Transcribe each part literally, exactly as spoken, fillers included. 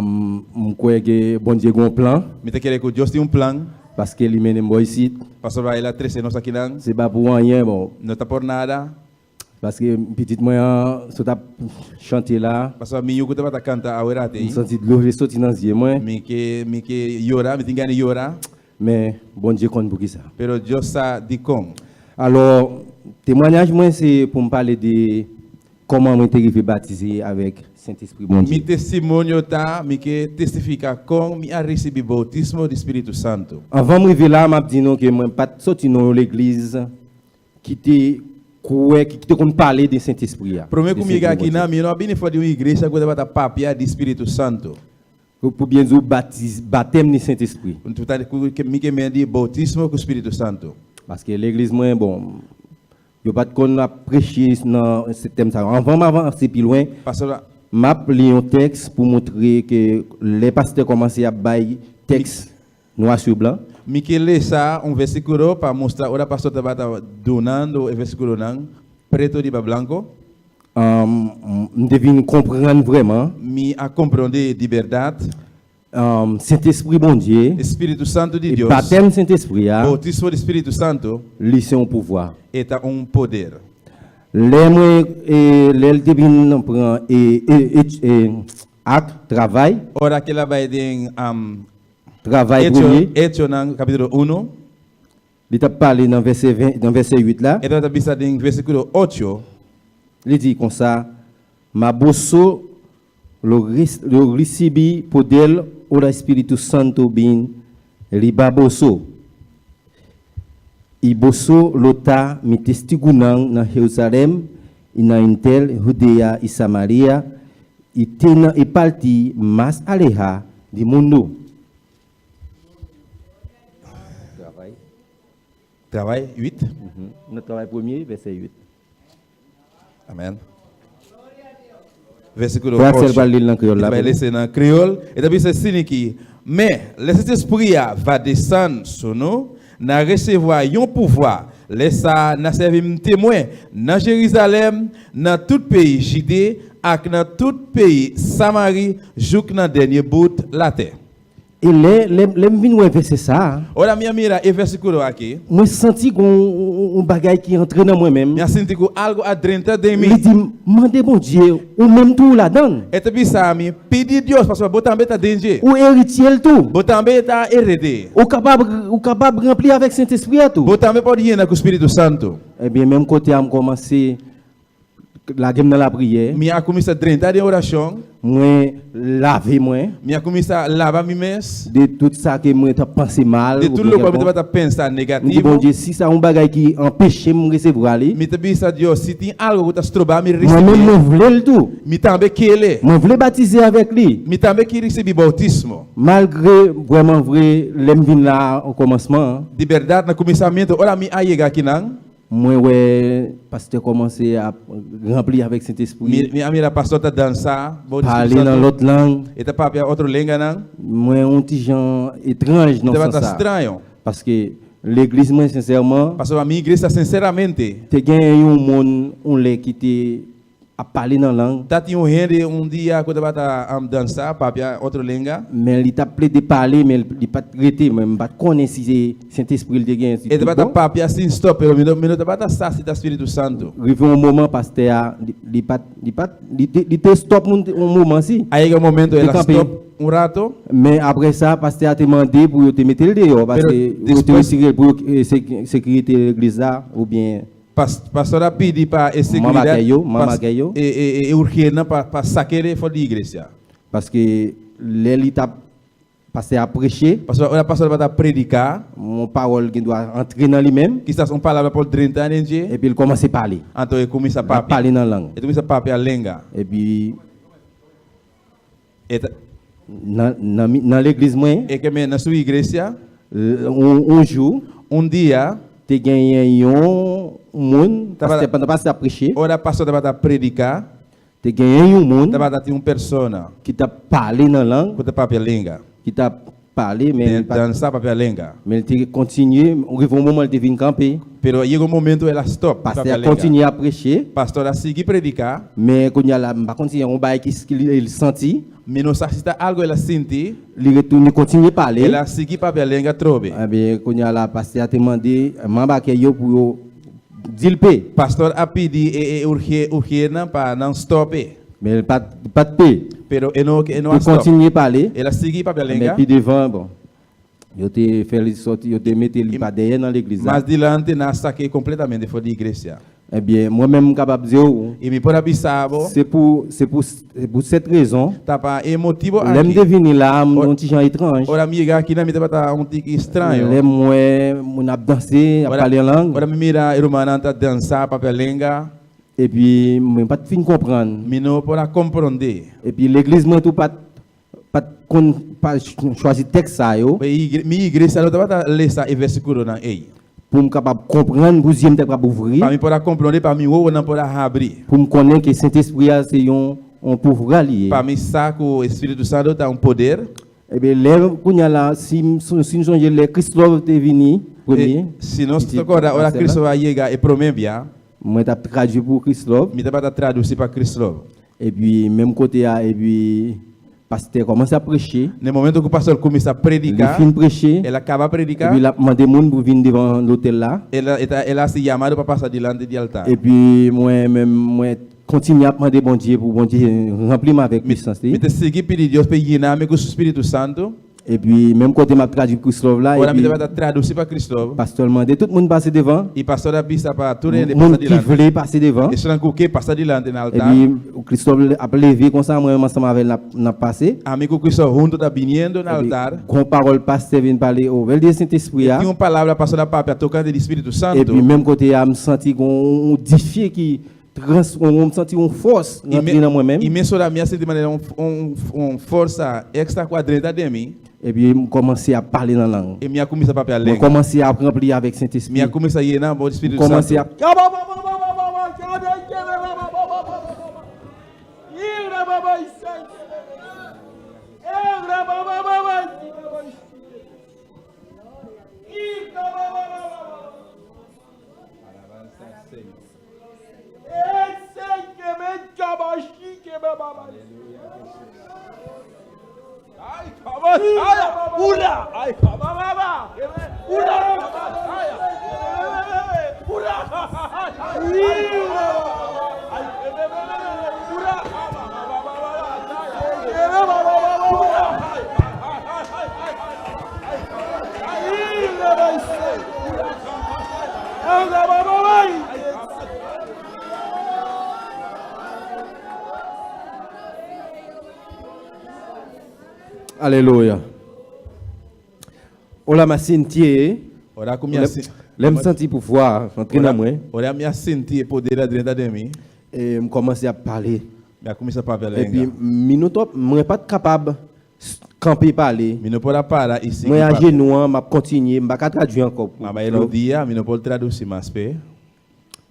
M kwè ke Bondye gen yon plan, Mi te cree que Dios tiene un plan, paske li mennen m bò isit. Paso la él a trese nos aquí nan. Se pa pou anyen, bon, No está por nada. paske pitit mwen an sot ap chante la. Paso mi yuku te bata canta ahora te. M santi dlo vle soti nan zye mwen. Mi ke mi ke yora, mi tin gani yora. Men Bondye konn pou ki sa. Pero Dios sa di con. Alò, temwanyaj mwen se pou m pale de kòman mwen te rive batize avèk Sentespri Bondye. Mi testimonio ta mi ke testifica con mi a recibi bautismo de Espíritu Santo. Anvan m rive la, m ap di nou ke mwen pa t soti nan yon legliz ki te kwè, ki, ki te konn pale de Sentespri a. Promé kou mi yega ki nan, mi no a bini fò de yon igreja kote pa ta papia de Espíritu Santo. Pou, pou byen di w, batiz, batèm de Sentespri. Pou ta, pou, ke, mi ke men di bautismo ku Espíritu Santo. Paske legliz mwen, bon, yo pa t konn ap preche nan se tèm sa yo. Anvan m avanse pi lwen, m ap li yon tèks pou montre ke lè pastè kòmanse ap bay tèks nwa sou blan. Mi ke le sa un versículo pa mostra ora pastor tabata donando el versículo nan preto di ba blanco. Um, m te vin konprann vrèman. Mi a comprende de verdad. Um, Sentespri Bondye. Espíritu Santo de Dios. Batèm Sentespri a. Bautismo de Espíritu Santo. Li se yon pouvwa. Eta un poder. Lè mwen, e, lè l te vin pran e, e, e, e, ak travay. Ora ke la bay den um, travay premye. Echo nan kapitolo uno. Li t ap pale nan vèsè ven, nan vèsè uit la. Entonces bisa den versículo ocho. Li di konsa, maboso lo, ris, lo risibi podèl o la Espíritu Santo bin libaboso. Iboso lota mi testigu nan, nan Jerusalem, i nan intel Judea i Samaria, i te nan e parti mas aleja di mundo. Travay. Travay, uit. Mhm. Nou travay premye, vèsè uit. Amen. Versículo Frè Axel pral li l nan kreyòl la. Li bay lese nan kreyòl. E tanpri se sini ki, men, lè Sentespri a va desann sou nou, n a resevwa yon pouvwa. Lè sa a, n a sèvi m temwen nan Jerizalèm, nan tout peyi Jide, ak nan tout peyi Samari, jouk nan dènye bout latè. E lè, lè, lè m vin wè vèsè sa a, Ora mi a mira e versículo aquí, mwen santi gen yon, yon, yon bagay ki antre nan mwen menm. Mi a sinti ku algo a drenta den mi. Li di m, mande Bondye, ou menm tou ou ladan l. E te bisa mi, pidi Dios, paske bo tambe ta denje. Ou eritye l tou. Bo tambe ta erede. Ou kapab, ou kapab ranpli avèk Sentespri a tou. Bo tambe pode yena ku Espíritu Santo. Ebyen, menm kote a m kòmanse lage m nan lapriyè. Mi a kumisa drenta den orasyon. Mwen lave mwen. Mi a kumisa lava mi mes. De tout sa ke mwen t ap panse mal. De tout lo kò mi te pa t ap pensa negativo. M di Bondye, si sa yon bagay ki anpeche m resevwa li. Mi te bisa Dios, si tin algo ku ta stroba mi risibi. Mwen menm mwen vle l tou. Mi tanbe ki ele. Mwen vle batize avèk li. Mi tanbe ki risibi bautismo. Malgre, vrèman vre, lè m vin la a, o kòmansman an. Di bèrdad, nan kuminsamiento, ora mi a yega ki nan. Mwen wè pastè kòmanse ap ranpli avèk Sentespri. Mi, mi a mira pastor ta dansa, bautismo santo. Pale nan lòt lang. E ta papia otro lenga nan. Mwen yon ti jan etranj nan sans sa. Estaba tan extraño. Paske legliz mwen, sensèman. Paske mi iglesia, sinceramente. Te gen yon moun, yon lè ki te ap pale nan lang. Ta tin yon hende un dia kote pa ta um, dansa, papia otro lenga. Men li t ap plede pale, men li pa t rete. Men m pa t konnen si se Sentespri li te gen. E te pa ta papia sin stop, pero mi no, mi no te pa ta sa si ta Espíritu Santo. Rive yon moman, pastè a, li, li pa t, li pa t, li te, li te stop moun yon moman si. Ahí llega un momento, él la stop un rato. Men apre sa, pastè a te mande pou yo te mete l deyò, paske yo te retire l pou yo, eh, sekirite legliz la, oubyen. Pas, pastor a pidi pa ensekirida, manman bagay yo, manman bagay yo. E, e, e, e urge nan pa, pa sakere fò di iglesia. Paske lè li t ap, pastè a preche. Paske lè pastor pa t ap predika. Yon pawòl gen dwa antre nan li menm. Kisas yon palabra pòl drenta dentro de. Epi l kòmanse pale. Anto e kumisa papia. Pale nan lang. E kumisa papia lenga. Epi E ta... Nan, nan, nan legliz mwen. E ke men nan sou iglesia. Yon, yon jou. Un dia. Te genyen yon moun, pastè, pandan pastè ap preche. Ora pastor tabata predika. Te genyen yon moun. Tabata tin yon persona. Ki t ap pale nan lang. Ki t ap pale lenga. Ki t ap pale, men li pa, dansa papia lenga. Men li te kontinye, rive yon moman li te vin kanpe. Pero llega un momento él a stop. Pastè a kontinye ap preche. Pastor a sigui predica. Men kounye a la, m pa konn si yon bagay ki, ki li, li santi. Mi no sé si ta algo él a sinti. Li retounen kontinye pale. Él a sigui papia lenga trobe. Ebyen, kounye a la, pastè a te mande manm akèy yo pou yo di l pe. Pastor a pidi e, e urge, urge nan pa nan stop e. Men li pa t, pa t pe. Pero e no, e no a stop. Li kontinye pale. Él a sigui papia lenga. Men pi devan, bon, yo te fè li sòti, yo te mete li pa dèyè nan legliz la. Más adelante na saque completamente fora de iglesia. Ebyen, mwen menm m kapab di w, e mi por avisar bo, se pou, se pou, se pou sèt rezon. Ta pa e motivo lè m te vini la, m yon ti jan etranj. Ora mi llega aquí na mi te bata un tiki extraño. Lè m wè moun ap danse, ap pale an lang. Ora mi mira hermana ta dansa papia lenga. Epi mwen pa t fin konprann. Mi no por a comprender. Epi legliz mwen tou pa t, pa t konn, pa ch-, chwazi tèks sa yo. Mi igre-, mi igreja no ta bata lesa e versículo nan ei. Pou m kapab konprann, pou zye m ta kapab ouvri. Pa mi por a comprender, pa mi wowo nan por a abri. Pou m konnen ke Sentespri a se yon, yon pouvwa li ye. Pa mi sa ku Espíritu Santo ta un poder. Ebyen, lè kounye a la, si m, si m sonje lè Christophe te vini, premye, si no se te akonda ora Christophe a llega e premye bia. Mwen t ap tradui pou Christophe. Mi ta bata tradusi pa Christophe. Epi, menm kote a, epi, pastè kòmanse ap preche. No momento ku pastor comienza a predicar. Li fin preche. Él acaba predicar. Epi, l ap mande moun pou vin devan lotèl la. Él, él, él hace llamado pa pasa delante de altar. Epi, mwen menm, mwen kontinye ap mande Bondye pou Bondye ranpli m avèk pisans li. Mi te sigui pidi Dios pe llenarme ku su Espíritu Santo. Epi, menm kote m ap tradui Christophe la, ora mi te bata tradusi pa Christophe. Pastè mande tout moun pase devan. E pastor a bisa pa tout moun ki vle pase devan. Esos ku ke pasa delante nan altar. Epi, Christophe ap leve konsa, mwen menm ansanm avè l n ap, n ap pase. Ami ku Christophe hunto ta viniendo nan altar. Gon pawòl pastè vin pale o nivo de Sentespri a. E tin un palabra pastor a papia tocante di Espíritu Santo. Epi, menm kote a, m santi gon yon dife ki trans-, mwen, mwen santi yon fòs rantre nan mwen menm. E mi sora mi a senti manera un, un, un forsa extra ku a drenta de mi. Epi m kòmanse ap pale nan lang. E mi a comienza a papia lenga. Mwen kòmanse ap ranpli avèk Sentespri. Mi a comienza a llenar por Espíritu Santo. M kòmanse ap Alabanza al Señor. Aleluya, Jesús. Ay, kabasaya, ura, ay, kabababa, ura, kabasaya, ura, ay, ay, ay, ura, kabababa, ay, ay, ay, ura, ay, ay, ay, ay, ay, ay, ura, kabasaya, ay, ay, ay, ay. Alelouya. Ora mi a sinti, eh. Ora ku mi a si- Lè m santi pouvwa a rantre nan mwen. Ora mi a sinti e poder a drenta de mi. E m kòmanse ap pale. Mi a comienza a papia lenga. Epi, mi no t ap, mwen pa t kapab s-, kanpe pale. Mi no por a para y seguir papia. Mwen ajenou an, m ap kontinye, m pa ka tradui ankò pou. Mama e rodilla, mi no por traducir más pe.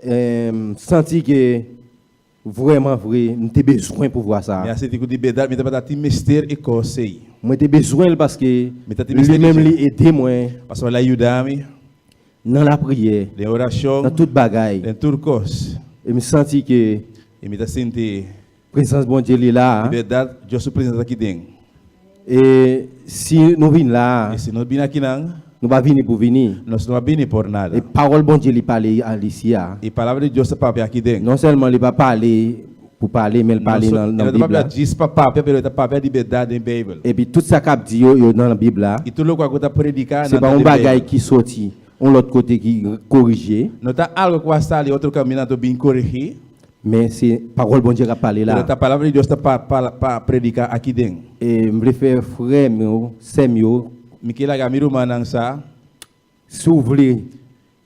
E, m santi ke vrèman vre, m te bezwen pouvwa sa a. Mi a sinti ku di bèdad, mi ta bata tin mester e konsèy. Mwen te bezwen l paske li menm li ede mwen. Paske él a ayuda mi. Nan lapriyè, nan tout bagay. En oración, en tur kos. E m santi ke, e mi ta sinti, prezans Bondye li la a. Di bèdad, Dios su presencia aquí den. E si nou vin la a, e si no bin aki nan, nou pa vini pou vini. Nos no a vini por nada. E pawòl Bondye li pale a isi a. E palabra de Dios ta papia aki den. Non sèlman li pa pale pou pale, men l pale nan, nan Bib la. Él no ta papia djis pa papia, pero él ta papia di bèdad den Beibel. Epi tout sa k ap di yo, yo nan Bib la. E tur lokual ku ta predika nan, se pa yon bagay ki soti yon lòt kote ki korije. No ta algo ku a sali otro kaminto bin koriji. Men se pawòl Bondye k ap pale la. Pero ta palabra de Dios ta pa, pa, pa predika aki den. E m vle fè frè m yo, sè m yo. Mi ke laga mi ruman nan sa. Si w vle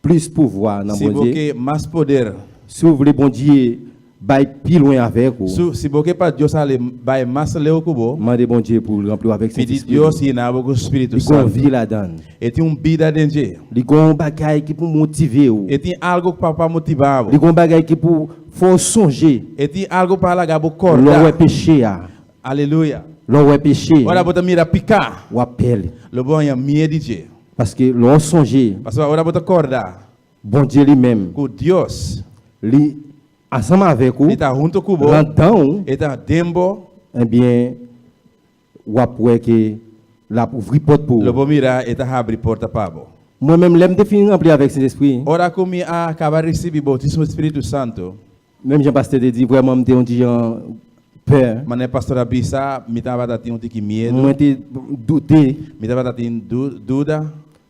plis pouvwa nan Bondye. Si bo ke más poder. Si w vle Bondye bay pi lwen avèk ou. Si, si bo ke pa Dios ale bay más leo ku bo. Mande Bondye pou l ranpli w avèk Sentespri. Pidi Dios llena bo ku Espíritu Santo. Li gon vi ladan l. E tin un vida den dje. Li gon bagay ki pou motive w. E tin algo pa, pa motiva bo. Li gon bagay ki pou fè w sonje. E tin algo pa laga bo kòrda. Lè w wè peche a. Aleluya. Lè w wè peche, ora bota mira piká, w ap pè li. Lo bo haña miedo de dje. Paske lè w sonje, paske ora bota korda, Bondye li menm, ku Dios, li ansanm avèk ou, li ta huntu ku bo, anndan ou, e ta den bo, ebyen, w ap wè ke l ap ouvri pòt pou ou. Lo bo mira e ta habri porta pa bo. Mwen menm, lè m te fin ranpli avèk Sentespri, ora ku mi a kaba risibi bautismo Espíritu Santo, menm jan pastè te di, vrèman, m te yon ti jan pè. Manera pastor a bisa, mi tabata tin un tiki miedo. Mwen te doute. Mi tabata tin du-, duda.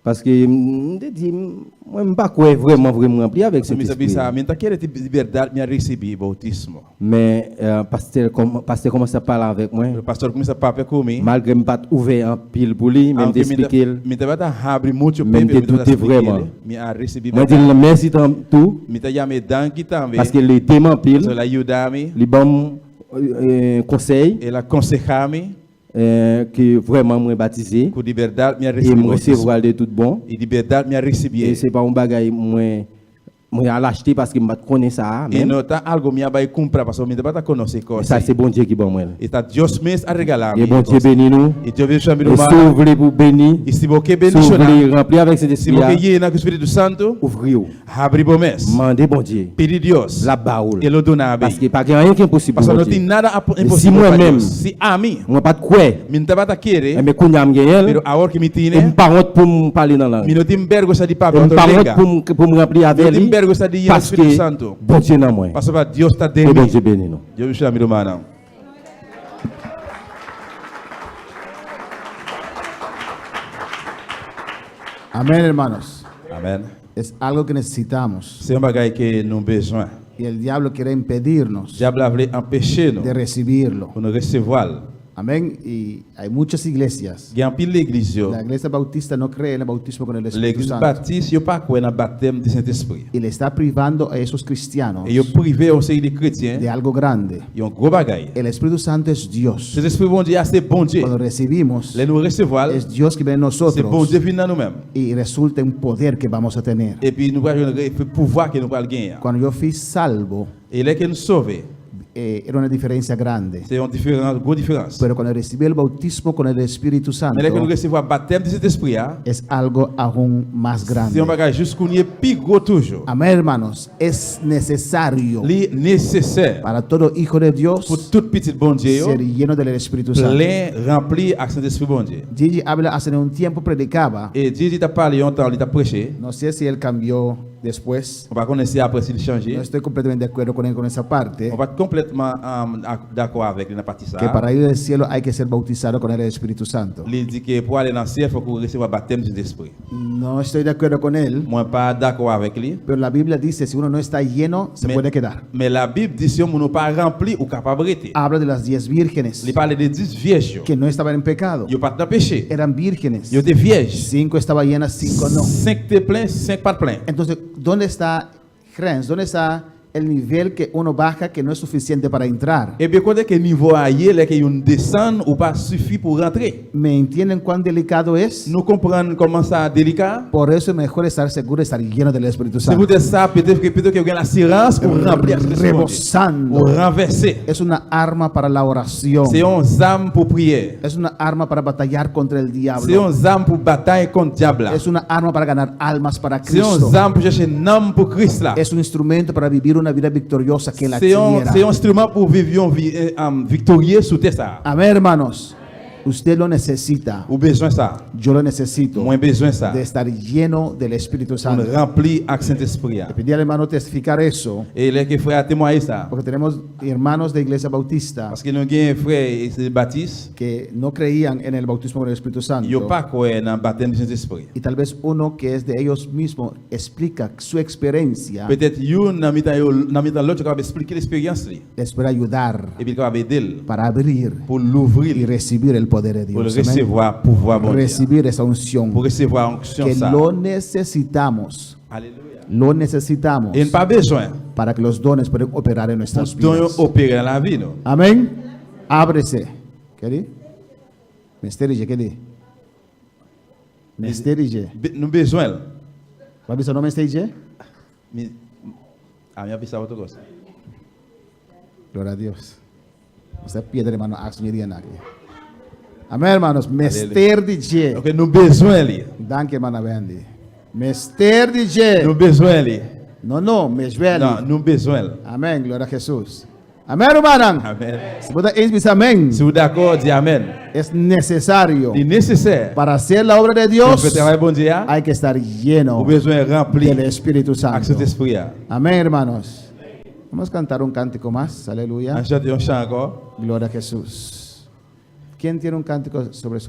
Paske m, m te di, m, mwen, m pa kwè vrèman, vrèman, m ranpli avèk Sentespri. Paske mi ta bisa, mi ta kere ti liberdad, mi a risibi bautismo. Men, eh, pastè kòm-, pastè kòmanse ap pale avèk mwen. Pero pastor kumisa papia ku mi. Malgre m pa t ouvè anpil pou li, men m te eksplike l. Aunque mi ta-, mi tabata habri mucho, men m te doute vrèman. Mi a risibi. Mwen di l mèsi tou. Mi ta yame danki tambe. Paske l ede m anpil. Paske l a yuda mi. Li ban m, eh, konsèy. El a akonseha mi. Eh, ke vrèman mwen batize. Ku di berdad mi a risibi bautismo. E m resevwa l de tout bon. E di berdad mi a risibi. E se pa yon bagay mwen, mwen al achte paske m pa t konnen sa a menm. E no ta algo mi a bay kumpra paske mi tabata konosi kosi. Sa se Bondye ki ban mwen l. E ta Dios mes a regala mi. E Bondye beni nou. E Dios bendiga mi. E si w vle pou beni, e si bo ke si w vle ranpli avèk Sentespri a, si bo ke yena ku Espíritu Santo, ouvri w. Habri bo mes. Mande Bondye. Pidi Dios. L ap ba ou l. E lo duna abi. Paske pa gen anyen ki enposib pou Bondye. Paske no tin nada imposible pa Dios. E si mwen menm, si ami, mwen pa t kwè, mi n tabata kere, enben kounye a m genyen l. Pero awor ki mi tine, e m pa wont pou m pale nan lang. Mi no tin bergwensa di papia otro lenga. E m pa wont pou m, pou m ranpli avè li. Mi no tin bergwensa di yena Espíritu Santo. Paske Bondye nan mwen. Paske pa Dios ta den mi. E Bondye beni nou. Dios bendiga mi hermano. Amén, hermanos. Amén. Es algo que necesitamos. Se yon bagay ke nou bezwen. Y el diablo quiere impedirnos Dyab la vle anpeche nou de recibirlo. Pou nou resevwa l. Amén. Y hay muchas iglesias. Gen anpil legliz yo. La iglesia bautista no cree en el bautismo con el Espíritu Santo. Legliz batis yo pa kwè nan batèm di Sentespri. Y le está privando a esos cristianos E yo prive yon seri de kretyen de algo grande. Yon gwo bagay. El Espíritu Santo es Dios. Sentespri Bondye a se Bondye. Cuando recibimos, lè nou resevwa l, es Dios que viene en nosotros, se Bondye vin nan nou menm. Y resulta en poder que vamos a tener. Epi nou pral jwenn re-, pouvwa ke nou pral genyen an. Cuando yo fui salvo, E lè ke nou sove, eh, era una diferencia grande. Se yon diferans, gwo diferans. Pero cuando recibí el bautismo con el Espíritu Santo, Men lè ke nou resevwa batèm di Sentespri a, es algo aún más grande. Se yon bagay jis kounye pi gwo toujou. Amén, hermanos. Es necesario Li nesesè para todo hijo de Dios pou tout pitit Bondye yo ser lleno del Espíritu Santo. Plen, ranpli ak Sentespri Bondye. Gigi Ávila hace un tiempo predicaba. E Gigi t ap pale yon tan, li t ap preche. No sé si él cambió después. Mwen pa konnen si apre si l chanje. No estoy completamente de acuerdo con él con esa parte. Mwen pa t konplètman, um, ak-, dakò avèk li nan pati sa a. Que para ir al cielo hay que ser bautizado con el Espíritu Santo. Li di ke pou ale nan syèl, fòk ou resevwa batèm di Sentespri. No estoy de acuerdo con él. Mwen pa dakò avèk li. Pero la Biblia dice, si uno no está lleno, se puede quedar. Men Labib di si yon moun ou pa ranpli, ou kapab rete. Habla de las diez vírgenes. Li pale de dis vyèj yo. Que no estaban en pecado. Yo pa t nan peche. Eran vírgenes. Yo te vyèj. Cinco estaban llenas, cinco no. Senk te plen, senk pa t plen. Entonces, ¿dónde está Krenz, donde está el nivel que uno baja que no es suficiente para entrar? Ebyen, kote ke nivo a ye, lè ke youn desann, ou pa sifi pou rantre? ¿Me entienden cuán delicado es? Nou konprann kòman sa delika? Por eso es mejor estar seguro de estar lleno del Espíritu Santo. Se poutèt sa, pito ke, pito ke w gen lasirans ou ranpli ak Sentespri Bondye. Rebosando. Ou ranvèse. Es una arma para la oración. Se yon zam pou priyè. Es una arma para batallar contra el diablo. Se yon zam pou batay kont dyab la. Es una arma para ganar almas para Cristo. Se yon zam pou chèche nanm pou Kris la. Es un instrumento para vivir una vida victoriosa aquí en la tierra. Se yon, se yon enstriman pou viv yon vi, eh, um, viktorye sou tè sa a. Amén, hermanos. Usted lo necesita. Ou bezwen sa. Yo lo necesito. Mwen bezwen sa. De estar lleno del Espíritu Santo. Pou n ranpli ak Sentespri a. Y pedir al hermano testificar eso. E lè ke frè a temwaye sa. Porque tenemos hermanos de iglesia bautista. Paske nou gen frè e se batis. Que no creían en el bautismo con el Espíritu Santo. Yo pa kwè nan batèm di Sentespri. Y tal vez uno que es de ellos mismos explica su experiencia. Petèt youn nan mitan yo, nan mitan lòt yo kapab eksplike lesperyans li. Les puede ayudar. Epi li kapab ede l. Para abrir. Pou l louvri l. Y recibir el poder de Dios. Amén. Pou l resevwa pouvwa Bondye a. Recibir esa unción. Pou resevwa onksyon sa a. Que lo necesitamos. Alelouya. Lo necesitamos. E n pa bezwen. Para que los dones puedan operar en nuestras vidas. Pou don yo opere nan lavi nou. Amén. Ábrese. ¿Qué di? Mesteri je, ¿qué di? Mesteri je. Be-, nou bezwen l. Papi, sa non mesteri je? Mi, ah, mi a pensado otra cosa. Gloria a Dios. Esa piedra, hermano, ask me again aquí. Amén, hermanos. Mester di Dye. Ok, nou bezwen li. Danke, hermana Wendy. Mester di Dye. Nou bezwen li. Non, non, mester li. Non, nou bezwen li. Amén, gloria a Jesús. Amén, hermana. Amén. Si puede decir amén. Si w dakò, di amèn. Es necesario. Li nesesè. Para hacer la obra de Dios, pou fè travay Bondye a, hay que estar lleno, ou bezwen ranpli, del Espíritu Santo, ak Sentespri a. Amén, hermanos. Vamos a cantar un cántico más. Aleluya. Ann chante yon chan ankò. Gloria a Jesús. ¿Quién tiene un cántico sobre su corazón?